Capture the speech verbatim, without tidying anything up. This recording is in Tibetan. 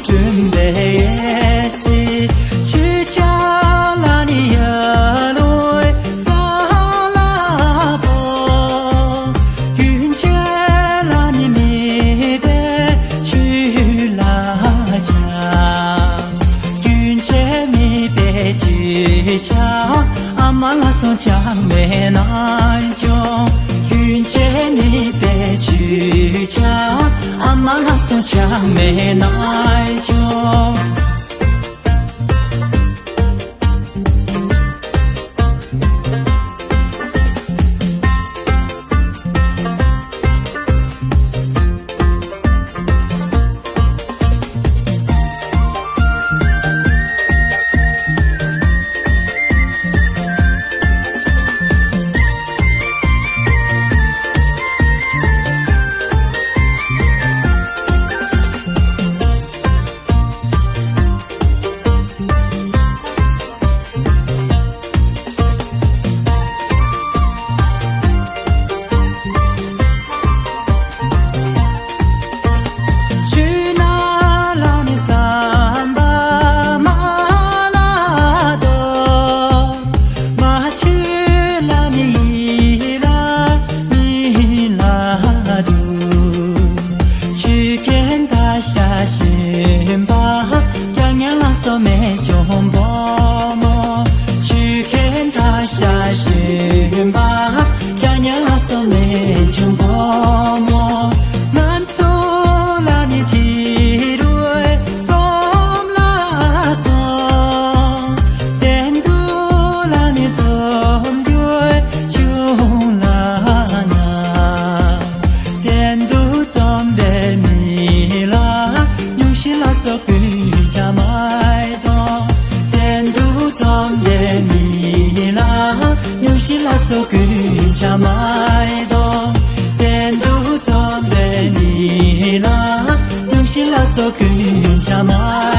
སྒྲོན་པའི་གཡས་སི་ཆུ་བྱ་ལ་ནི་ཡ་ལོའི་རྩ་ལ་པོ། རྒྱུན་ཆད་ལ་ནི་མེད་པའི་ཆུ་ལ་ཆ། རྒྱུན་ཆད་མེད་པའི་ཆུ་བྱ་ཨ་མ་ལ་སོང་ཆགས་མེད་ན་ཅོང་། རྒྱུན་ཆད་མེད་པའི་ཆུ་བྱ་ཨ་མ་ལ་སོང་ཆགས་མེད་ན་ཅོང་། ཆུ་ན་ལ་ནི་ཟམ་པ་མ་ལ་དོ། མ་ཆུ་ལ་ནི་ལ་མི་ལ་དུ། ཆུ་ཁན་ད་ཤ་ཤིན་པ། ཀྱ་ཉ་ལ་སོ་མེ་ཅུང་པོ་མོ། ཆུ་ཁན་ད་ཤ་ཤིན་པ། ཀྱ་ཉ་ལ་སོ་མེ་ཅུང་པོ་མོ། ང་ཚོ་ལ་ནི་དི་རུ་སོམ་ལ་སོ། དེན་དུ་ལ་ནི་སོམ་རྒྱུ་ཅུང་ལ་ན། དེན་དུ་ཙོམ་བེ་མི་ལ་ཉུང་ཤི་ལ་སོ་ཀུན་ཆ་མའི་དོ། དེན་དུ་ཙོམ་བེ་མི་ལ་ཉུང་ཤི་ལ་སོ་ཀུན་ཆ་མའི་དོ། དེན་དུ་ཙོམ་བེ་མི་ལ་ཉུང་ཤི་ལ་སོ་ཀུན་ཆ་མའི།